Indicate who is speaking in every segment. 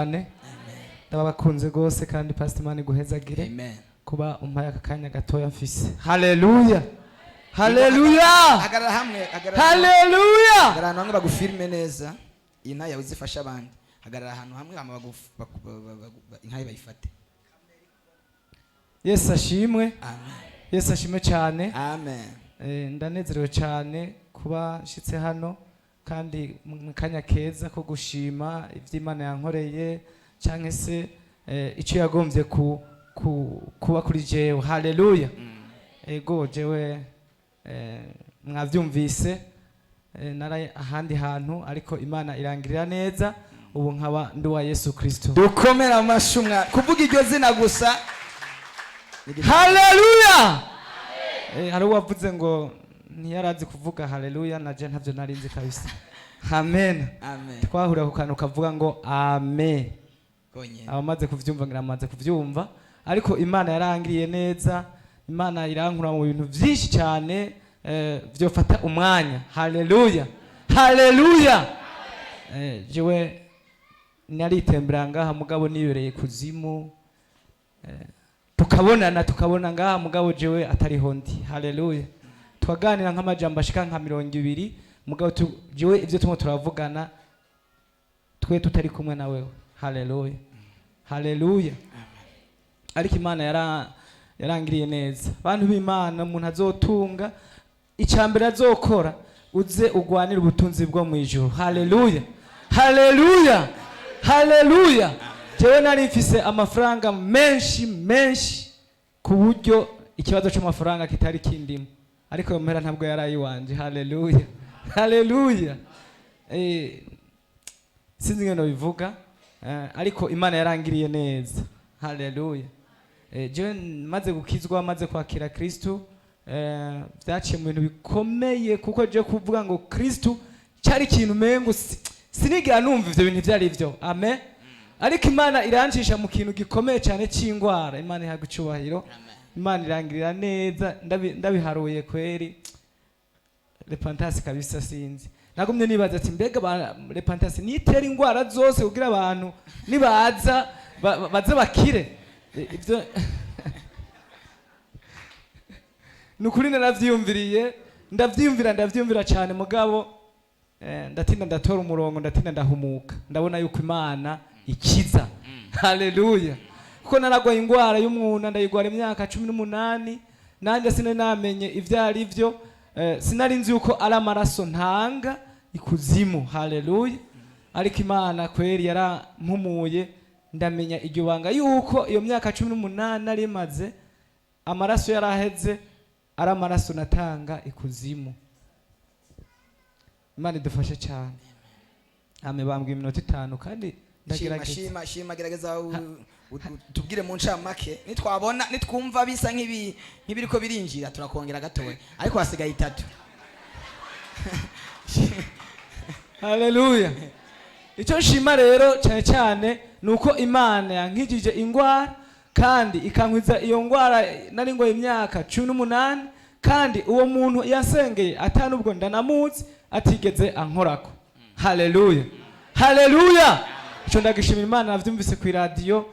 Speaker 1: Cyane, ndabakunze rwose kandi Pastor, Imana iguhezagire
Speaker 2: Amen.
Speaker 1: kuba umpaye aka kanya gatoya mfise. Haleluya, haleluya!
Speaker 2: Hagarara hamwe, hagarara hamwe.
Speaker 1: Haleluya!
Speaker 2: Hagarara ahantu hamwe bagufilme neza. Iyi ntayo yawe izifasha abandi. Hagarara ahantu hamwe hama intayo bayifate.
Speaker 1: Yesu ashimwe!
Speaker 2: Amen.
Speaker 1: Yesu ashimwe cyane!
Speaker 2: Amen.
Speaker 1: Ndanezerewe cyane kuba nshitse hano kandi mu kanya keza ko gushima iby'Imana yankoreye cyangwa se icyo yagombye kuba kuri jewe. Haleluya! Ego, jewe mwabyumvise, nari ahandi hantu ariko Imana irangirira neza, ubu nkaba ndi uwa Yesu Kristo.
Speaker 2: Dukomere amashyi umwa kuvuga iryo zina gusa.
Speaker 1: Haleluya! Hari uwavuze ngo ntiyarazi kuvuga haleluya, naje ntabyo nari nzi kabisa. Amen.
Speaker 2: Amen.
Speaker 1: Twahurira ku kantu kavuga ngo amen.
Speaker 2: Konyene.
Speaker 1: Abamaze kuvyumva ngira amaze kuvyumva, ariko Imana yarangiriye neza, Imana irankura mu bintu byinshi cyane, vyofata umwanya. Haleluya, haleluya! Jewe naritembera ngaha mugabo nibereye kuzimu, tukabonana, tukabona ngaha mugabo jewe atariho ndi. Haleluya! Twaganira nk'amajambo ashika nka 20, mugabo jewe ibyo tumwe turavugana twe tutari kumwe na wewe. Haleluya, haleluya! Ariko Imana yarangiriye neza. Bantu b'Imana, umuntu azotunga, icya mbere azokora, uze ugwanire ubutunzi bwo mu ijuru. Haleluya, haleluya, haleluya! Jewe nari mfise amafaranga menshi menshi ku buryo ikibazo cy'amafaranga kitari kindimo, ariko ayo mahera ntabwo yari ayiwanje. Haleluya, haleluya! Sinzi ingene bivuga, ariko Imana yarangiriye neza. Haleluya! Jewe maze gukizwa, maze kwakira Kristu, byaciye mu bintu bikomeye, kuko je kuvuga ngo Kristu cyari ikintu umengo sinigera numva ivyo bintu ivyo ari byo. Amen. Ariko Imana irancisha mu kintu gikomeye cyane cy'ingwara. Imana ihabwa icubahiro. Imana irangirira neza. Ndabiharuye kweri repentance kabisa, sinzi, nagumye nibaza ati mbega repentance nitera ingwara zose kugira abantu nibaza baze bakire. Ibyo ni ukuri naravyiyumviriye, ndavyiyumvira, ndavyiyumvira cyane, mugabo ndatinda ndatora umurongo, ndatinda ndahumuka, ndabona yuko Imana ikiza. Haleluya! Kuko naragwaye ingwara y'umwuna, ndayigwara imyaka 18, nanjye sinari namenye ibyo ari byo, sinari nzi yuko ari amaraso ntanga ikuzimu. Haleluya! Ariko Imana kweri yarampumuye, ndamenya iryo banga yuko iyo myaka 18 nari maze amaraso yaraheze, ari amaraso natanga ikuzimu. Imana idufashe cyane. Ame bambwiye iminota 5 kandi
Speaker 2: Shima.
Speaker 1: Ndagerageza.
Speaker 2: Shima, shima, gerageza tubwire mu ncamake. Nitwabona, nitwumva bisa nk'ibiriko birinjira, turakongera gatoya, ariko hasigaye 3.
Speaker 1: Haleluya! Icyo nshima rero cyane cyane ni uko Imana yankijije ingwara kandi ikankwiza iyo ngwara nari ngoye imyaka 18, kandi uwo muntu yasengeye atanubwo ndanamuzi, atigeze ankorako. Haleluya, haleluya! Icyo ndagishimira Imana. Navyumvise ku iradiyo,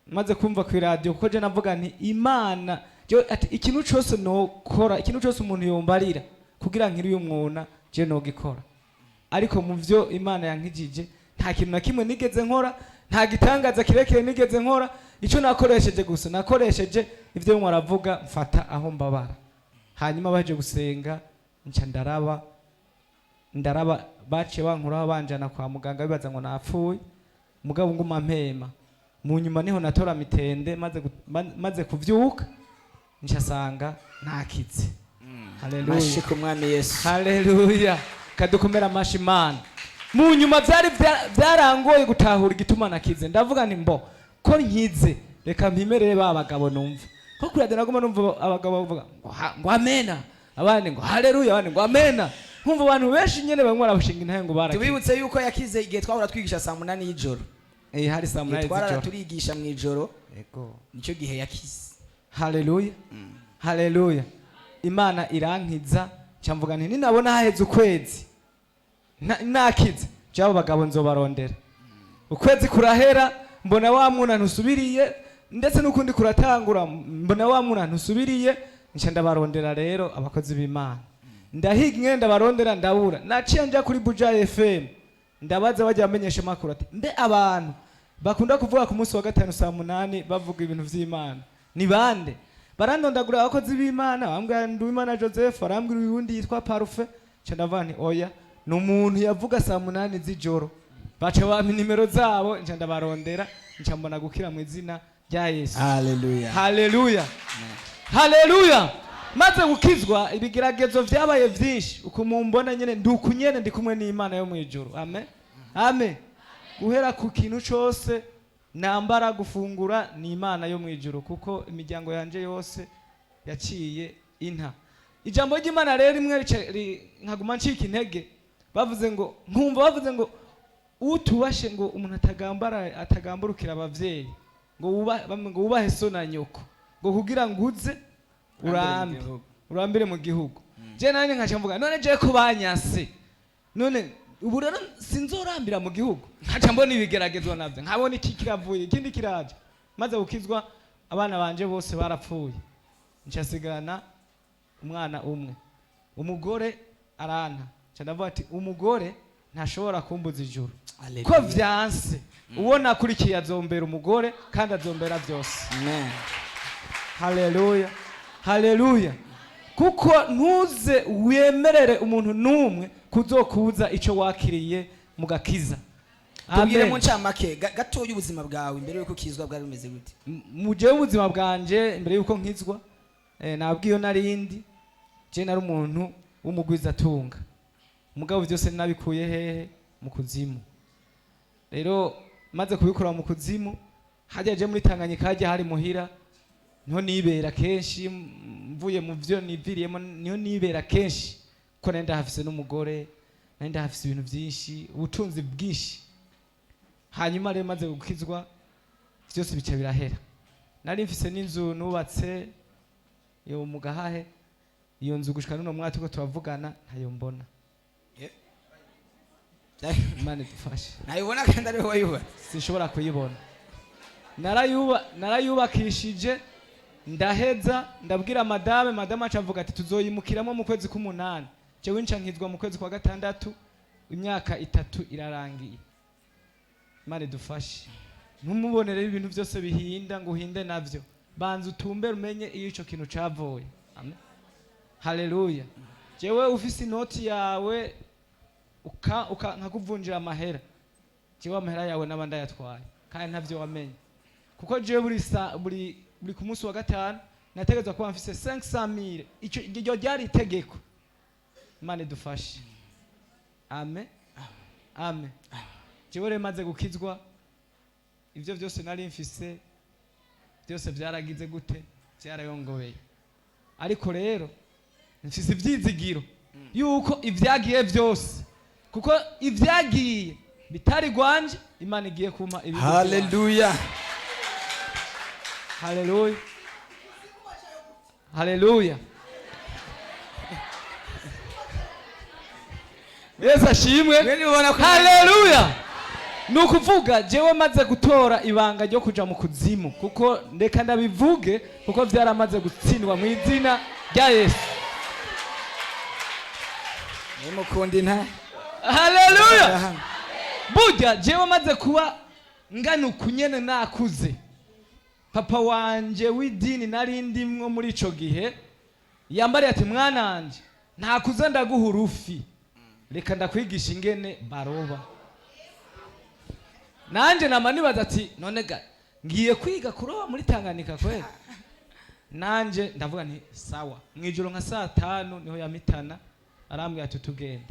Speaker 1: maze kumva ku iradiyo, kuko je navuga nti Imana jewe ati ikintu cyose nokora, ikintu cyose umuntu yombarira kugira nkiri uyu mwuna, je nogikora, ariko mu byo Imana yankijije nta kintu na kimwe nigeze nkora, nta gitangaza kirekire nigeze nkora. Icyo nakoresheje gusa, nakoresheje ibyo bimwe aravuga, mfata aho mbabara, hanyuma baje gusenga nca ndaraba, ndaraba. Baciye bankuraho banjana kwa muganga bibaza ngo napfuye, mugabo nguma mpema. Mu nyuma niho natora mitende, maze kuvyuka nca sanga nakize. Haleluya!
Speaker 2: Mashi ku Mwami Yesu!
Speaker 1: Haleluya! Kadukomera amashi Imana. Mu nyuma byari byarangoye gutahura igituma nakize. Ndavuga nti mbo ko nkize, reka mpimerere ba bagabo numva ko kuri radiyo naguma numva abagabo bavuga ngo ngo amena, abandi ngo haleluya, abandi ngo amena, nkumva abantu benshi nyene bamwe barabashinga intahe ngo barakize.
Speaker 2: Tubibutse yuko yakize igihe twahora twigisha saa 8 y'ijoro.
Speaker 1: Hari saa
Speaker 2: Igihe
Speaker 1: 8
Speaker 2: twarara
Speaker 1: z'ijoro.
Speaker 2: turigisha mu ijoro.
Speaker 1: Ego.
Speaker 2: Nicyo gihe yakize.
Speaker 1: Haleluya, haleluya! Imana irankiza, nca mvuga nti ninabona haheze ukwezi nakize, byabo bagabo nzobarondera. Ukwezi kurahera, mbona wa mwuna ntusubiriye, ndetse n'ukundi kuratangura, mbona wa mwuna ntusubiriye. Nca ndabarondera rero abakozi b'Imana, ndahiga ingene ndabarondera, ndabura. Naciye nja kuri Buja FM, ndabaza bajya bamenyesha amakuru ati: "Mbe abantu bakunda kuvuga ku munsi wa gatanu saa 8 bavuga ibintu vy'Imana ni bande?" Barandondagura abakozi b'Imana, bambwira Nduwimana Joseph, arambwira uyundi yitwa Parufe. Nca ndavuga nti: "Oya, ni umuntu yavuga saa 8 z'ijoro." Baca bampa nimero zabo, nca ndabarondera, nca mbona gukira mu izina rya Yesu.
Speaker 2: Haleluya.
Speaker 1: Haleluya, haleluya! Maze gukizwa, ibigeragezo vyabaye vyinshi. Uku mumbona nyene, ndi uku nyene, ndi kumwe n'Imana yo mw'ijuru. Amen, amen. Guhera ku kintu cose nambara, gufungura, ni Imana yo mw'ijuru, kuko imiryango yanje yose yaciye inta. Ijambo ry'Imana rero rimwe nkaguma ncika intege. Bavuze ngo, nkumva bavuze ngo utubashe, ngo umuntu atagambara, atagamburukira abavyeyi, ngo ngo wubahe so na nyoko, ngo kugira ngo uze urambe, urambire mu gihugu. Je nanje nkaca mvuga: "None je ko banyase, none ubu rero sinzorambira mu gihugu?" Nkaca mbona ibigeragezo navyo, nkabona iki kiravuye, ikindi kiraje. Maze gukizwa, abana banje bose barapfuye, ncasigarana umwana umwe. Umugore aranta. Nca ndavuga ati: "Umugore ntashobora kumbuza ijuru, ko vyanse uwo nakurikiye azombera umugore kandi azombera byose."
Speaker 2: Amen.
Speaker 1: Haleluya, haleluya! Kuko ntuze wemerere umuntu n'umwe kuzokuza ico wakiriye mu gakiza.
Speaker 2: Tubwire
Speaker 1: Amen.
Speaker 2: mu ncamake gatoya ubuzima bwawe imbere yuko ukizwa bwari bumeze gute?
Speaker 1: Mu jewe ubuzima bwanje mbere yuko nkizwa, nabwiyo narindi je nari umuntu w'umugwizatunga. Mugabo byose nabikuye hehe? Mu kuzimu. Rero maze kubikora mu kuzimu, hajya je muri Tanganyika, hajya hari muhira, niho nibera kenshi. Mvuye mu vyo niviriyemo, niho nibera kenshi, ko nari ndahafise n'umugore, nari ndahafise ibintu byinshi, ubutunzi bwinshi. Hanyuma rero maze gukizwa, byose bica birahera. Nari mfise n'inzu nubatse iyo mu Gahahe. Iyo nzu gushika n'uno mwaka turiko turavugana ntayo mbona. Imana idufashe.
Speaker 2: Nayibona kandi ariwe wayubatse.
Speaker 1: Sinshobora kuyibona. Narayubakishije, ndaheza, ndabwira madame. Madame aca avuga ati: "Tuzoyimukiramo mu kwezi k'umunani." Jewe nca nkizwa mu kwezi kwa gatandatu, imyaka 3 irarangiye. Imana idufashe. Ntumubonere ibintu byose bihinda ngo uhinde navyo, banza utumbere, umenye iyo ico kintu cavuye. Amen, haleluya! Jewe ufise inoti yawe uka nkakuvunjira amahera, jewe amahera yawe naba ndayatwaye kandi ntavyo wamenye, kuko jewe buri ku munsi wa gatanu nategerezwa kuba mfise 500,000. Ico iryo ryari itegeko. Imana idufashe. Amen, amen. Jewe rero maze gukizwa, ivyo byose nari mfise byose byaragize gute? Byarayongobeye. Ariko rero mfise ivyizigiro yuko ivyagiye byose, kuko ivyagiye bitari gwanje, Imana igiye kumpa ibindi by'iwanje.
Speaker 2: Haleluya.
Speaker 1: Haleluya, haleluya! Yesu ashimwe.
Speaker 2: Mwene ubona ko
Speaker 1: Haleluya! Ni ukuvuga jewe maze gutora ibanga ryo kuja mu kuzimu, kuko ndeka ndabivuge, kuko vyaramaze gutsindwa mu izina rya Yesu.
Speaker 2: Nimukunda inta.
Speaker 1: Haleluya! Burya jewe maze kuba ngana uku nyene, nakuze, papa wanje w'idini nari ndimwo muri ico gihe yambariye ati: "Mwananje, ntakuze ndaguha urufi, reka ndakwigisha ingene baroba." Nanje nama nibaza ati: "None ga ngiye kwiga kuroba muri Tanganyika kweli?" Nanje ndavuga nti: "Sawa." Mwijoro nka saa 5 niho yamitana, arambwira ati: "Tugende."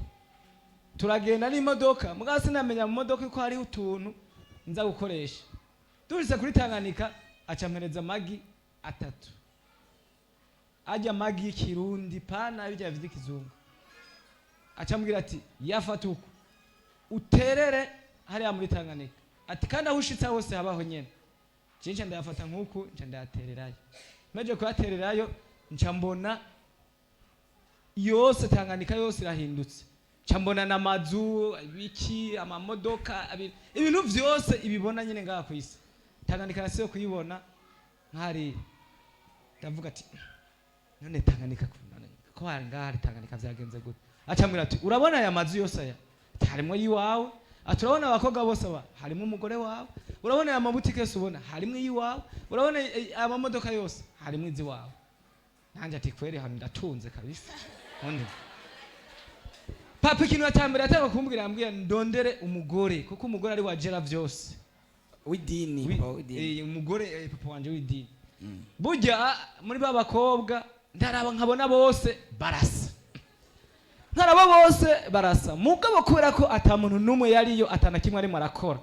Speaker 1: Turagenda n'imodoka, mugabo sinamenya mu modoka ko hariho utuntu nza gukoresha. Dushitse kuri Tanganyika, aca ampereza amagi atatu, arya amagi y'ikirundi, pana birya vy'ikizungu. Aca ambwira ati: "Yafata uko uterere hariya muri Tanganyika," ati: "Kandi aho ushitse hose habaho nyene." Je nca ndayafata nk'uku, nca ndayatererayo. Meje kuyatererayo, nca mbona yose Tanganyika yose irahindutse. Nca mbona n'amazu, ibiki, amamodoka, ibintu vyose ibibona nyine ngaha kw'isi. Tanganyika nasiyo kuyibona nk'hariya. Ndavuga ati: "None Tanganyika none ko hari ngaha hari Tanganyika, vyagenze gute?" Acambwira ati: "Urabona aya mazu yose aya?" Ati: "Harimwo iyiwawe." Ati: "Urabona abakobwa bose aba? Harimwo umugore wawe. Urabona aya mabutike yose ubona? Harimwo iyiwawe. Urabona amamodoka yose? Harimwo iziwawe." Nanjye ati: "Kweri hano ndatunze kabisa." Undi papa, ikintu cya mbere yatanga kumbwira, yambwiye ndondere umugore, kuko umugore ari wagera vyose.
Speaker 2: W'idini. Papa w'idini.
Speaker 1: Umugore, papa wanje w'idini. Burya muri ba bakobwa ndaraba nkabona bose barasa, nkaraba bose barasa. Mugabo kubera ko ata muntu n'umwe yariyo, atana kimwe arimo arakora,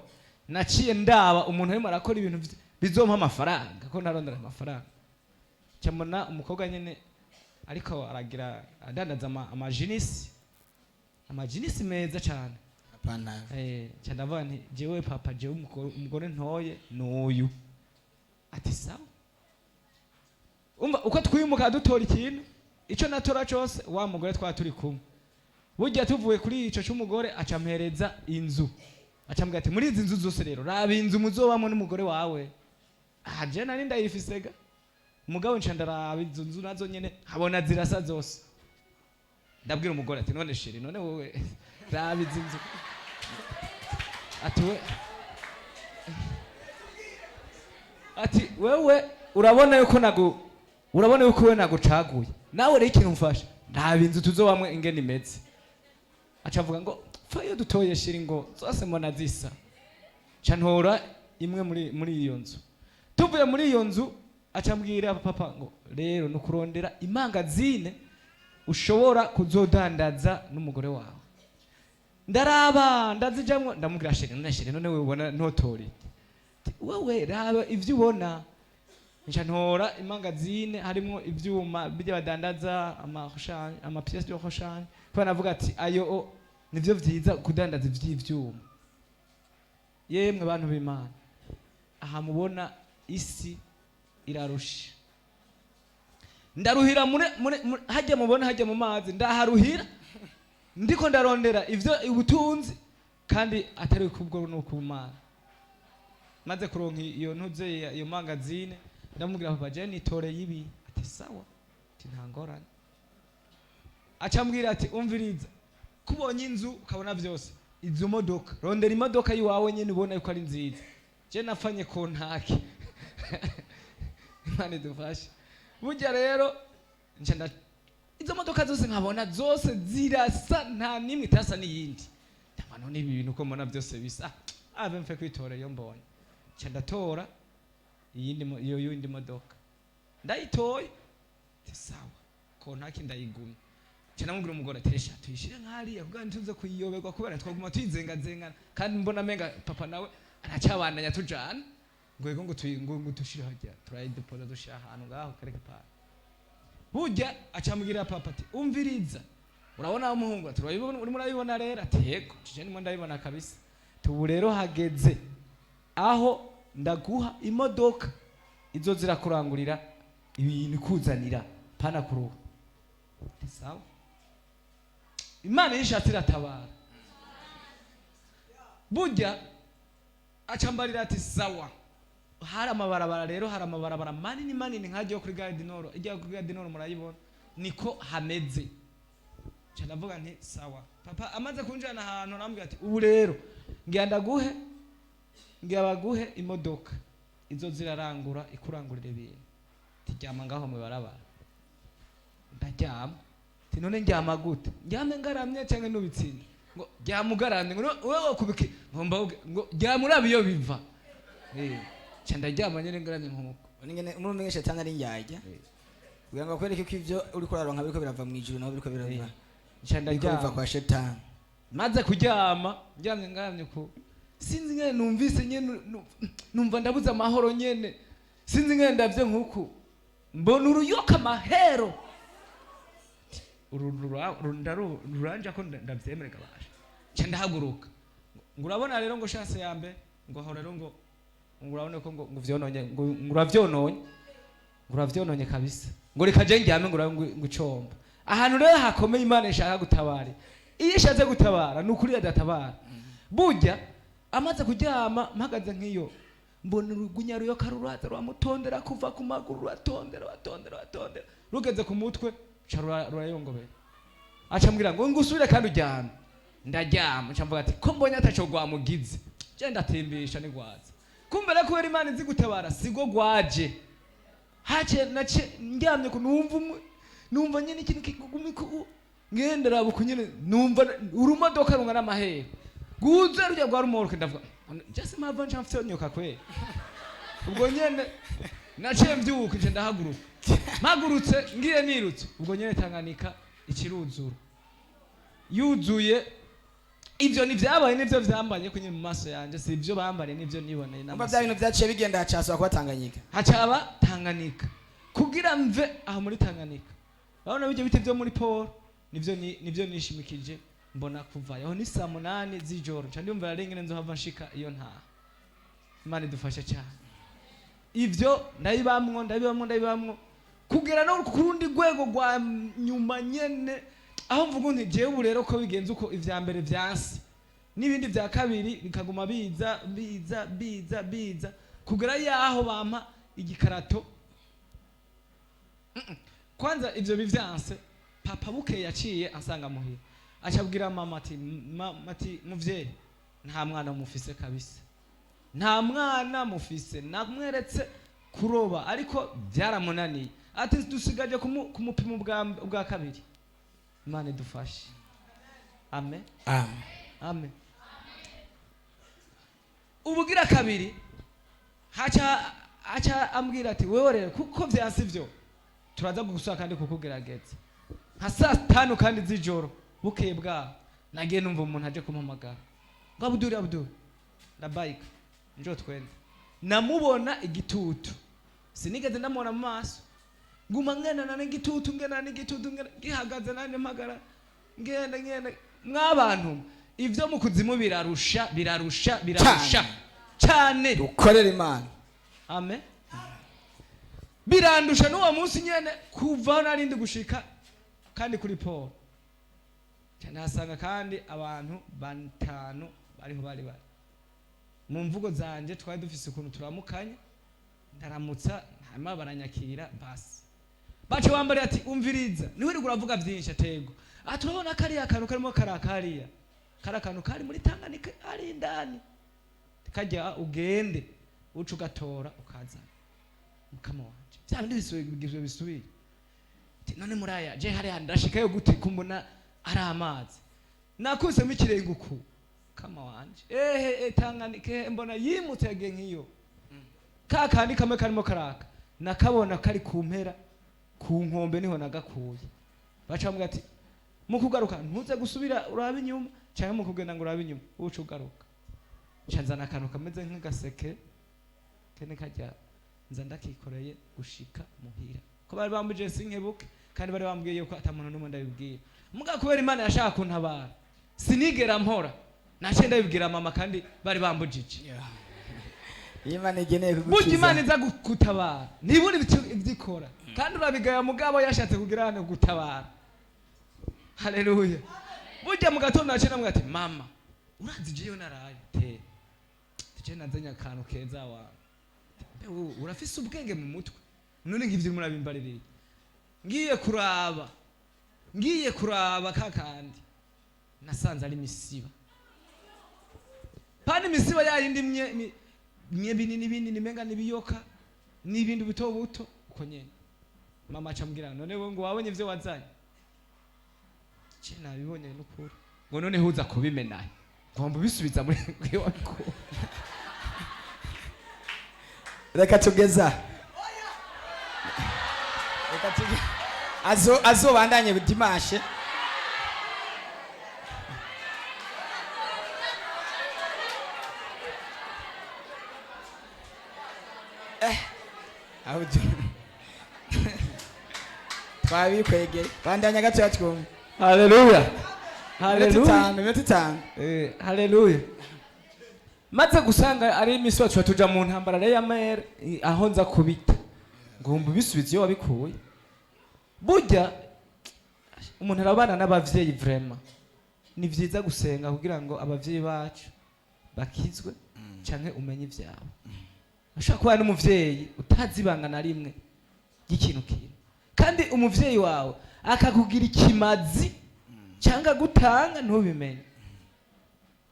Speaker 1: naciye ndaba umuntu arimo arakora ibintu bizompa amafaranga, ko ntarondera amafaranga. Mbona umukobwa nyene ariko aragira adandaza amajinisi, amajinisi meza cane.
Speaker 2: Hapana.
Speaker 1: Nca ndavuga nti: "Jewe papa, jewe umugore ntoye nuyu." Ati: "Sawa." Umva uko twimuka dutora ikintu, ico natora cose wa mugore twaba turi kumwe. Burya tuvuye kuri ico c'umugore, acampereza inzu, acambwira ati: "Muri izi nzu zose rero, raba inzu muzobamwo n'umugore wawe." Ah, je nari ndayifisega, mugabo nca ndaraba izo nzu nazo nyene nkabona zirasa zose. Ndabwira umugore ati: "None chérie, none wowe raba izi nzu." Ati: "We," ati, "wewe urabona yuko nagu urabona yuko we nagucaguye nawe, rero ikintu mfasha, ndaba inzu tuzobamwe ingene imeze." Aca avuga ngo: "Pfa iyo dutoye chérie," ngo zose mbona zisa. Nca ntora imwe muri iyo nzu. Tuvuye muri iyo nzu, aca ambwira papa ngo: "Rero ni ukurondera imangazine ushobora kuzodandaza n'umugore wawe." Ndaraba, ndazijamwo, ndamubwira: "Chérie, none chérie, none wewe ubona ntotori?" Ati: "Wewe raba ivyo ubona." Nca ntora imangazine harimwo ivyuma bijya badandaza ama pièces de rechange, kubera navuga ati: "Ayo o, nivyo vyiza kudandaza ivy'ivyuma." Yemwe bantu b'Imana, aha mubona isi irarusha. Ndaruhira muri hajya mubona hajya mu mazi, ndaharuhira ndiko ndarondera ivyo ubutunzi, kandi atari kubwo nuko Imana. Maze kuronka iyo ntuze, iyo mangazine, ndamubwira: "Papa, je nitoreye ibi." Ati: "Sawa," ati: "Nta ngorane." Acambwira ati: "Umviriza, kubonye inzu ukabona vyose, izo modoka, rondera imodoka yiwawe nyene ubona yuko ari nziza." Je nafanye kontake, Imana idufashe. Burya rero nca izo modoka zose nkabona zose zirasa, nta nimwe itasa n'iyindi. Ndabona none ibi bintu uko mbona byose bisa, ave mfe kwitora iyo mbonye. Nca ndatora iyindi iyo yindi modoka, ndayitoye. Ati: "Sawa." Kontaki ndayigumya. Nca ndamubwira umugore ati: "Resha tuyishire nk'hariya kugira ntituze kuyiyoberwa, kubera twaguma tuyizengazengana, kandi mbona menga papa nawe aracabandanya tujana." Ngo yego, ngo ngo tushire hajya, turayidepoza, dushira ahantu ngaho kereke pale. Burya acambwira papa ati: "Umviriza, urabona wa muhungu?" Ati: "Urabibona, urimo urabibona rero?" Ati: "Yego, je ndimo ndabibona kabisa." Tubu rero hageze aho ndaguha imodoka izo zirakurangurira ibintu, ikuzanira pana kuruha. Ati: "Sawa." Imana yishatse iratabara. Burya acambarira ati: "Sawa." Hari amabarabara rero, hari amabarabara manini manini nk'ajya kuri Gare du Nord, ijya kuri Gare du Nord murayibona, niko hameze. Nca ndavuga nti: "Sawa." Papa amaze kunjana ahantu, arambwira ati: "Ubu rero ngira ndaguhe, ngira baguhe imodoka izo zirarangura, ikurangurira ibintu." Ati: "Ryama ngaho mwibarabara." Ndaryama. Ati: "None ndyama gute? Ndyame ngaramye canke nubitsinda?" Ngo: "Ryama ugaramye." Ngo: "Wewe kubiki?" Ngo mbavuge ngo: "Ryama urabe iyo biva." Nca ndaryama nyene ngaramye nkuko.
Speaker 2: Ingene murumva shetani ari njyajya kugira ngo akwereke ko ivyo uriko uraronka biriko birava mu ijuru, naho biriko birava
Speaker 1: Nca
Speaker 2: biriko biva
Speaker 1: ndaryama.
Speaker 2: kwa shetani.
Speaker 1: Maze kuryama, ndyamye ngaramye ku, sinzi nyene, numvise nyene numva ndabuze amahoro nyene, sinzi nyene, ndavye nkuku mbona uruyoka mahero uru ruranja ko ndavyemerega basha. Nca ndahaguruka. Ngo: "Urabona rero," ngo, "chance ya mbere," ngo, "aho rero," ngo "urabona ko," ngo "vyononye," ngo "uravyononye," ngo "uravyononye kabisa," ngo "reka je ndyame," ngo urabe ngo icomba ahantu rero hakomeye Imana ishaka gutabara. Iyo ishatse gutabara, ni ukuri adatabara. Burya amaze kuryama, mpagaze nk'iyo, mbona urugunya ruyoka ruraza, ruramutondera kuva ku maguru, ruratondera, ruratondera, ruratondera, rugeze ku mutwe ruca rurayongobera. Aca ambwira ngo ngusubire kandi uryame. Ndaryama, nca mvuga ati ko mbonye ataco rwamugize, je ndatimbisha nigwaza. Kumbe rero kubera Imana izi gutabara, sigo gwaje haciye nace ndyamye ku numva numva nyene ikintu kigumi ku ngenda raba uku nyene, numva urumodoka rungana amahera guza rujya rwa rumoroke. Ndavuga jase mpava nca mfite kweli. Ubwo nyene naciye mbyuka, nje ndahaguruka, mpagurutse ngiye nirutse, ubwo nyene Tanganyika ikiruzura yuzuye. Ivyo ntivyabaye, nivyo vyambanye ko nyene mu maso yanje, si ivyo bambariye, nivyo niboneye
Speaker 2: Umva,
Speaker 1: n'amaso.
Speaker 2: bya bintu byaciye bigenda, hacasaba kuba Tanganyika.
Speaker 1: Hacaba Tanganyika. Kugira mve aho muri Tanganyika, urabona bijya biti byo muri Paul, nivyo nivyo nishimikije mbona kuvayo. Aho ni saa 8 z'ijoro, nca ndumva rero ingene nzohava nshika iyo ntaha. Imana idufashe cyane. Ivyo ndabibamwo, ndabibamwo, ndabibamwo, kugera no ku rundi rwego rwa nyuma nyene, aho mvuga nti jewe ubu rero ko bigenze uko, ivya mbere vyanse n'ibindi vya kabiri bikaguma biza, biza, biza, biza, kugera yaho bampa igikarato. Kwanza ivyo bivyanse, papa bukeye yaciye ansanga muhira, acabwira mama ati ati muvyeyi, nta mwana mufise kabisa, nta mwana mufise. Namweretse kuroba ariko byaramunaniye. Ati dusigaje kumupima ubwa kabiri. Imana idufashe. Amen.
Speaker 2: Amen.
Speaker 1: Amen. Ubugira kabiri haca aca ambwira ati wewe rero kuko vyanse ivyo, turaza gusaba kandi kukugerageza. Nka saa 5 kandi z'ijoro, bukeye bwaho, nagiye numva umuntu aje kumpamagara ngo Abuduri, Abuduri, labaika, njo twende. Namubona igitutu, sinigeze ndamubona mu maso. Nguma ngendana n'igitutu, ngendana n'igitutu, ngenda gihagaze nanjye mpagara, ngenda, ngenda. Mwabantu, ivyo mu kuzimu birarusha, birarusha, birarusha cyane.
Speaker 2: Dukorere Imana.
Speaker 1: Amen. Birandusha. N'uwo munsi nyene kuva narindi gushika kandi kuri Paul cyane, hasanga kandi abantu batanu bariho, bari mu mvugo zanje, twari dufise ukuntu turamukanya, ndaramutsa, hanyuma baranyakira. Basi baca bambariye ati umviriza, niwe uriko uravuga byinshi atego. Aha turabona kariya kantu karimo karakariya, kari akantu kari muri Tanganyika ari indani, kajya ugende uca ugatora ukazana. Mukama wanje, bya bindi bisubiye, bisubiye. Ati none muraya je hariya ndashikayo gute kumbona ari amazi? Nakusemo ikirenge uku, kama wanje, ehe e, Tanganyika ehe, mbona yimutse yagiye nk'iyo. Ka kandi kamwe karimo karaka, nakabona kari ku mpera ku nkombe, niho nagakuye. Baca bambwira ati mu kugaruka ntuze gusubira urabe inyuma, cyangwa mu kugenda ngo urabe inyuma, uca ugaruka. Nca nzana akantu kameze nk'agaseke kene kajya, nza ndakikoreye gushika muhira, ko bari bambuje sinkebuke, kandi bari bambwiye yuko ata muntu n'umwe ndabibwira. Mugabo kubera Imana yashaka kuntabara, sinigera mpora, naciye ndabibwira mama kandi bari bambujije.
Speaker 2: Iyo Imana igeneye
Speaker 1: Burya
Speaker 2: kugukiza.
Speaker 1: Imana iza gutabara, ntibura ibyo ikora, kandi urabigaya, mugabo yashatse kugira hano gutabara. Haleluya. Burya mu gatondo naciye namubwira ati mama, urazi jewe naraye te je nazanye akantu keza wawe. Mbe wowe urafise ubwenge mu mutwe? None nk'ivyo murabimbaririye? Ngiye kuraba, ngiye kuraba ka kandi nasanze ari imisiba, pani imisiba yayindi mye binini binini, menga nibiyoka n'ibindi buto buto uko nyene. Mama aca ambwira none wewe ngo wabonye ivyo wazanye? Ce nabibonye n'ukuri. Ngo none huza kubimena, ngomba ubisubiza muri wabikura.
Speaker 2: Reka tugeza, reka azo azobandanye dimanche. Aho twabikwegeye, bandanya gatoya twumve.
Speaker 1: Haleluya.
Speaker 2: Iminota
Speaker 1: Haleluya.
Speaker 2: 5, iminota 5.
Speaker 1: Haleluya. Maze gusanga ari imisi wacu, tuja mu ntambara rero ya mere, aho nza kubita ngomba ubisubiza iyo wabikuye. Burya umuntu arabana n'abavyeyi vraiment. Ni vyiza gusenga kugira ngo abavyeyi bacu bakizwe canke umenye ivyabo. Ashobora kuba n'umuvyeyi utazi ibanga na rimwe ry'ikintu kimwe, kandi umuvyeyi wawe akakugira ikimazi cyangwa agutanga ntubimenye.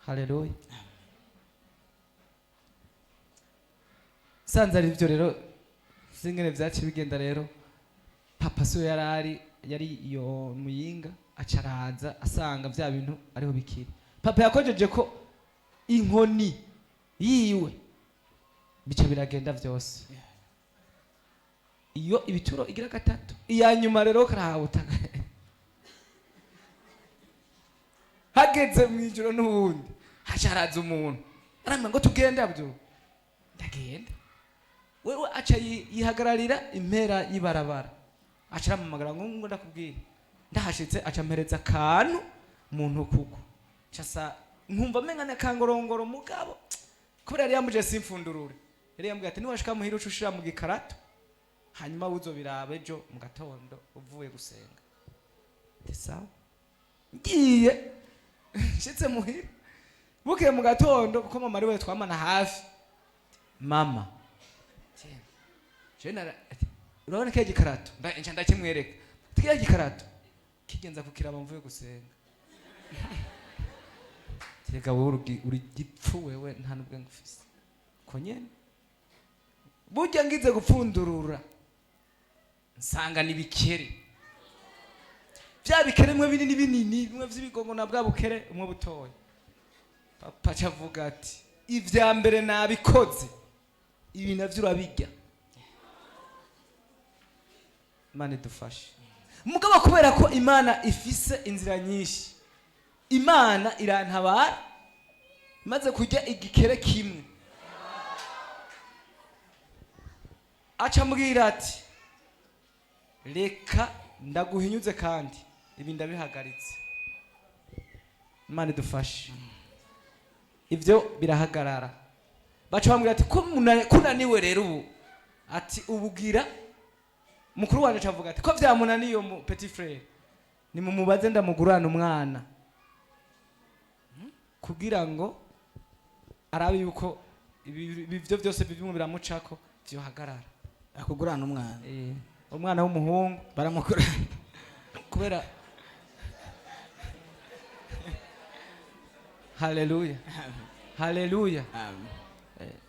Speaker 1: Haleluya. Sanze ari byo rero, singene vyaciye bigenda rero. Papa siwe yarari, yari iyo muyinga, aca araza asanga vya bintu ariho bikiri. Papa yakojeje ko inkoni yiwe, bica biragenda vyose. Iyo ibituro igira gatatu, iya nyuma rero karahabutaka. Hageze mu ijoro n'ubundi haca haraza umuntu, arambwira ngo tugende. Abdul, ndagenda. Wewe aca yihagararira impera y'ibarabara, aca arampamagara ngo ndakubwire. Ndahashitse, aca ampereza akantu mu ntukuko, nca sa nkumva menga nakangorongoro, mugabo kubera yari yambuje simfundurure. Yari yambwiye ati: "Niwashika muhira uca ushira mu gikarato, hanyuma uzobiraba ejo mu gatondo uvuye gusenga." Ati: "Sawa." Ngiye, nshitse muhira bukeye mu gatondo, kuko mama ari we twamana hafi. Mama je nara ati: "Urabona kiya gikarato?" Nca ndakimwereka. Ati: "Kiya gikarato kigenza kukiraba mvuye gusenga." Rega wowe uri gipfu, wewe nta n'ubwenge ufise. Ko nyene burya ngize gupfundurura, nsanga ni bikere, bya bikere bimwe binini binini, bimwe vy'ibigongo, na bwa bukere umwe butoya. Papa aca avuga ati: "Ivya mbere nabikoze, ibi navyo urabirya." Imana idufashe. Mugabo kubera ko Imana ifise inzira nyinshi, Imana irantabara. Maze kurya igikere kimwe, aca ambwira ati: "Reka ndaguhinyuze, kandi ibi ndabihagaritse." Imana idufashe. Ibyo birahagarara. Baca bambwira ati: "Ko kunaniwe rero ubu?" Ati: "Ubugira mukuru wanje." Avuga ati: "Ko vyamunaniye uwo mu petit frère, nimumubaze ndamugurana umwana kugira ngo arabe yuko ibi byo byose bimwe biramucako vyohagarara."
Speaker 2: Akugurana umwana?
Speaker 1: Umwana w'umuhungu.
Speaker 2: Baramugurana.
Speaker 1: Kubera, haleluya, haleluya.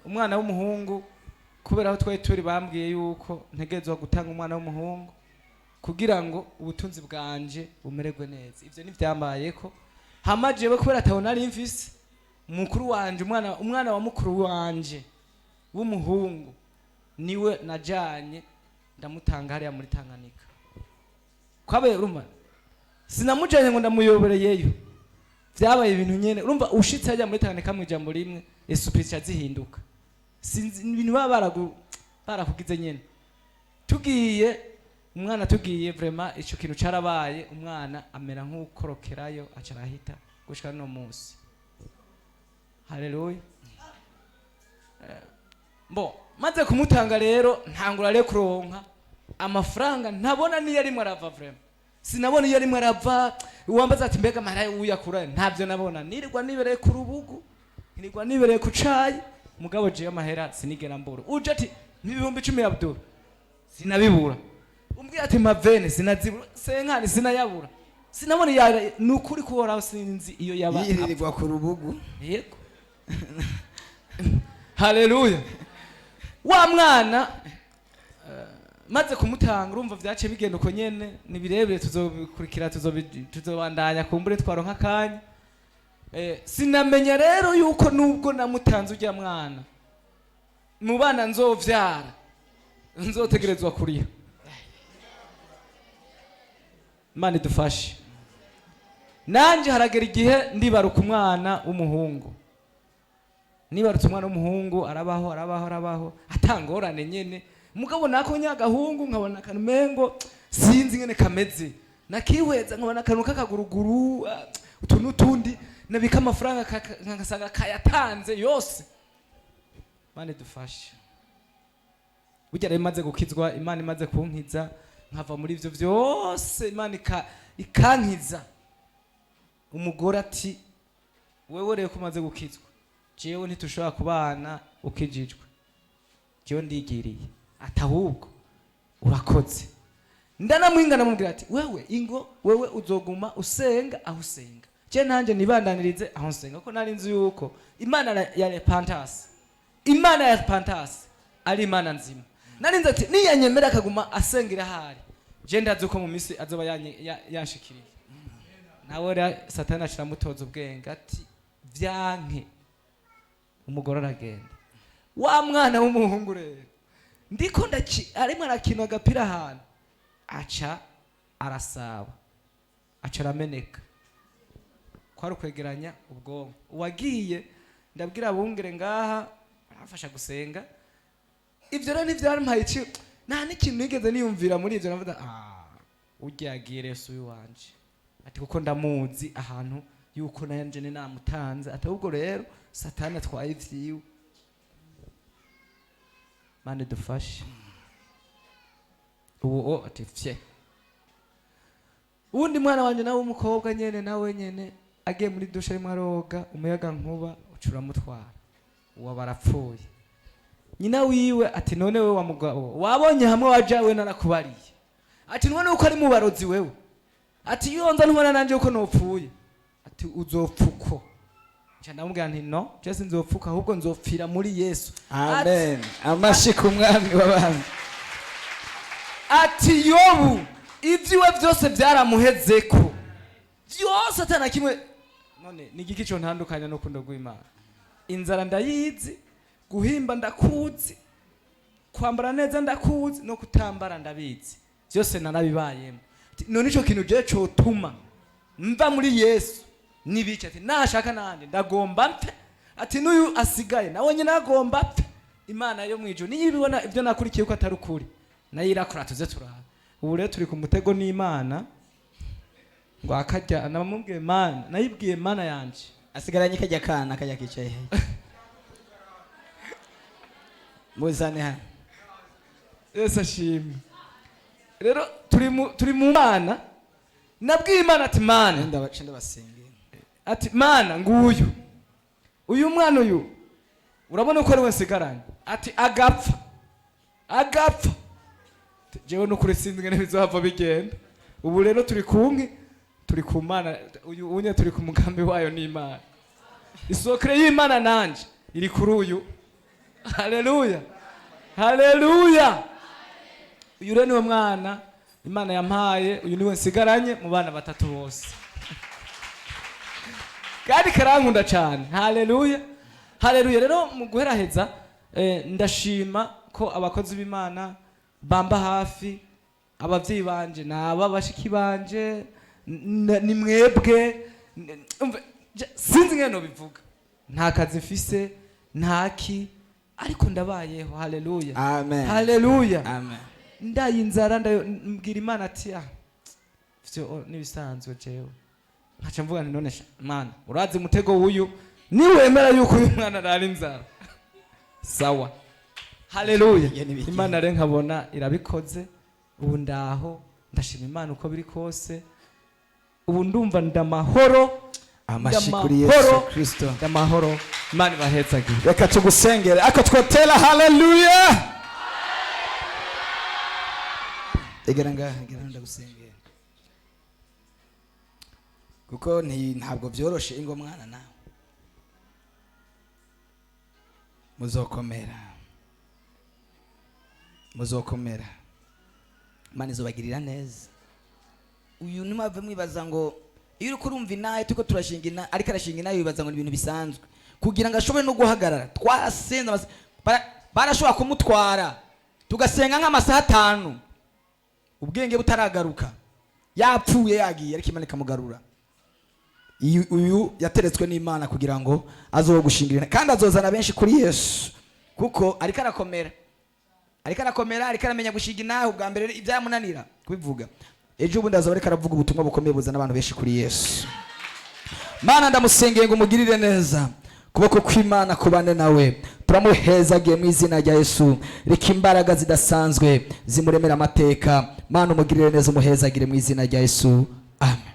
Speaker 1: Umwana w'umuhungu, kubera aho twari turi bambwiye yuko ntegerezwa gutanga umwana w'umuhungu kugira ngo ubutunzi bwanje bumererwe neza. Ivyo ntivyambayeko. Hama jewe kubera ataho nari mfise, mukuru wanje, umwana wa mukuru wanje w'umuhungu, niwe najanye ndamutanga hariya muri Tanganyika. Kwabaye, urumva, sinamujanye ngo ndamuyoboreyeyo, vyabaye ibintu nyene. Urumva, ushitse hajya muri Tanganyika, mu ijambo rimwe esprit zica zihinduka. Sinzi ibintu baba barakugize nyene. Tugiye umwana, tugiye, vraiment ico kintu carabaye. Umwana amera nk'ukorokerayo, aca arahita gushika no munsi. Haleluya. Bo maze kumutanga rero, ntangura rero kuronka amafaranga ntabona niyo arimwe arava. Vraiment sinabona iyo arimwe arava. Uwambaza ati: "Mbega amahera uyakura?" Ntabyo nabona. Nirirwa nibereye ku rubugu, nirirwa nibereye ku cayi, mugabo jewe amahera sinigera mbura. Uje ati: "N'10,000 ya Abdul," sinabibura. Umbwira ati: "Mavene," sinazibura. Senkani sinayabura. Sinabona iyo ni ukuri kuhoraho, sinzi iyo yaba.
Speaker 2: Yirirwa ku rubugu.
Speaker 1: Yego, haleluya. Wa mwana, maze kumutanga, urumva vyaciye bigenda uko nyene. Ni birebire, tuzobikurikira, tuzobandanya kumbure twaronka akanya. Sinamenya rero yuko nubwo namutanze ujya mwana, mu bana nzovyara nzotegerezwa kuriha. Imana idufashe. Nanje haragera igihe ndibaruka umwana w'umuhungu. Nibarutse umwana w'umuhungu, arabaho, arabaho, arabaho atangorane nyene. Mugabo nako nyagahungu nkabona akantu mengo sinzi ngene kameze, nakihweza nkabona akantu k'akaguruguru, utu n'utundi, nabika amafaranga ngasanga kayatanze yose. Imana idufashe. Burya rero imaze gukizwa, Imana imaze kunkiza, nkava muri ivyo vyose, Imana ikankiza. Umugore ati: "Wewe rero ko umaze gukizwa, jewe ntitushobora kubana ukijijwe, jewe ndigiriye." Ati: "Ahubwo urakoze." Ndanamwinga, ndamubwira ati: "Wewe ingo, wewe uzoguma usenga aho usenga, je nanjye nibandanirize aho nsenga," kuko nari nzi yuko Imana ya repentance, Imana ya repentance ari Imana nzima. Nari nzi ati niyanyemera akaguma asengera ahari, je ndazi uko mu minsi azoba yanshikiriye. Nawe rero Satani aciramutoza ubwenge ati vyanke. Umugore aragenda. Wa mwana w'umuhungu rero, ndiko ndaki, arimo arakina agapira ahantu, aca arasaba, aca arameneka. Kwari ukwegeranya ubwonko. Uwagiye ndabwira abungere ngaha aramfasha gusenga. Ibyo rero ntibyampaye iki, nta n'ikintu nigeze niyumvira muri ibyo. Navuga: "Ah, urya yagiye rero si uyu wanje," ati kuko ndamuzi ahantu yuko nanje ni namutanze. Ati ahubwo rero Satani atwaye ivyiwe. Mane dufashe. Ubu o ati fye. Uwundi mwana wanje nawe w'umukobwa nyene, nawe nyene agiye muri douche arimo aroga, umuyaga nkuba uca uramutwara. Uwo barapfuye. Nyina wiwe ati: "None wewe wa mugabo wabonye hamwe waja we narakubariye." Ati: "None uko ari mu barozi wewe?" Ati: "Iyo nza ntubona nanje uko nopfuye." Ati: "Uzopfa uko." Nca ndamubwira nti: "No, je sinzopfuka, ahubwo nzopfira muri Yesu."
Speaker 2: Amen, amashi ku Mwami w'abami.
Speaker 1: Ati Yobu ibyiwe byose byaramuhezeko byose, atana kimwe. None ni igiki cyo ntandukanya n'urukundo rw'Imana? Inzara ndayizi, guhimba ndakuzi, kwambara neza ndakuzi, no kutambara ndabizi, byose narabibayemo. Ati, none ico kintu je cotuma mva muri Yesu nibice? Ati nashaka nande ndagomba mpfe. Ati n'uyu asigaye nawe nyine agomba apfe. Imana yo mwijuru niyo ibibona ibyo nakurikiye ko atari ukuri, nayo irakora. Tuze turaba. Ubu rero turi ku mutego n'Imana ngo akajya namubwiye Mana, nayibwiye Mana yanje.
Speaker 2: Asigaranye kajya kana kajya kicaye he? Muzane hano.
Speaker 1: Yesu ashimwe. Rero turi mu Mana. Nabwiye Imana ati: "Mana,"
Speaker 2: Ndabaca ndabasengera.
Speaker 1: Ati: "Mana, nguyu uyu mwana uyu, urabona ko ari we nsigaranye." Ati agapfa, agapfa. Ati, jewe nukuri sinzi ingene bizohava bigenda. Ubu rero turi kumwe, turi ku Mana. Uyu unye turi ku mugambi wayo n'Imana. Isokere y'Imana nanje iri kuri uyu. Haleluya, haleluya! Uyu rero niwe mwana Imana yampaye, uyu niwe nsigaranye mu bana batatu bose, kandi karankunda cyane. Haleluya, haleluya! Rero mu guheraheza, ndashima ko abakozi b'Imana bamba hafi, ababyeyi banje naba bashiki banje, ni mwebwe. Umve, sinzi ngene nobivuga. Nta kazi mfise, ntaki, ariko ndabayeho. Haleluya!
Speaker 2: Amen.
Speaker 1: Haleluya!
Speaker 2: Amen.
Speaker 1: Ndaye inzara, ndayo mbwira Imana ati: "Ah, vyo nibisanzwe." Jewe nkaca mvuga nti: "None sha Mana, urazi umutego w'uyu, niwemera yuko uyu mwana arara inzara, sawa." Haleluya!
Speaker 2: Ibyo ni bike.
Speaker 1: Imana rero nkabona irabikoze. Ubu ndaho, ndashima Imana uko biri kose. Ubu ndumva ndamahoro.
Speaker 2: Amashi kuri
Speaker 1: Ndamahoro.
Speaker 2: Yesu Kristo.
Speaker 1: Ndamahoro. Imana ibahezagire.
Speaker 2: Reka tugusengere, ariko twotera haleluya. Egera ngaha, egera ndagusengera, kuko ntabwo byoroshe. Ingo mwana, nawe muzokomera, muzokomera. Imana izobagirira neza. Uyu nimwave mwibaza ngo iyo uriko urumva inahe turiko turashinga ina, ariko arashinga inahe, wibaza ngo ni ibintu bisanzwe. Kugira ngo ashobore no guhagarara, twarasenze, barashobora kumutwara tugasenga nk'amasaha 5, ubwenge butaragaruka, yapfuye yagiye, ariko Imana ikamugarura. Uyu yateretswe n'Imana kugira ngo azoho gushingira, kandi azozana benshi kuri Yesu, kuko ariko arakomera, ariko arakomera, ariko aramenya gushinga inahe. Ubwa mbere ibyamunanira kubivuga, ejo ubundi azaba ariko aravuga ubutumwa bukomeye buzana abantu benshi kuri Yesu. Mana, ndamusengeye ngo umugirire neza, kuboko kw'Imana kubane nawe. Turamuhezagiye mu izina rya Yesu. Reka imbaraga zidasanzwe zimuremera amateka. Mana, umugirire neza, umuhezagire mu izina rya Yesu, amen.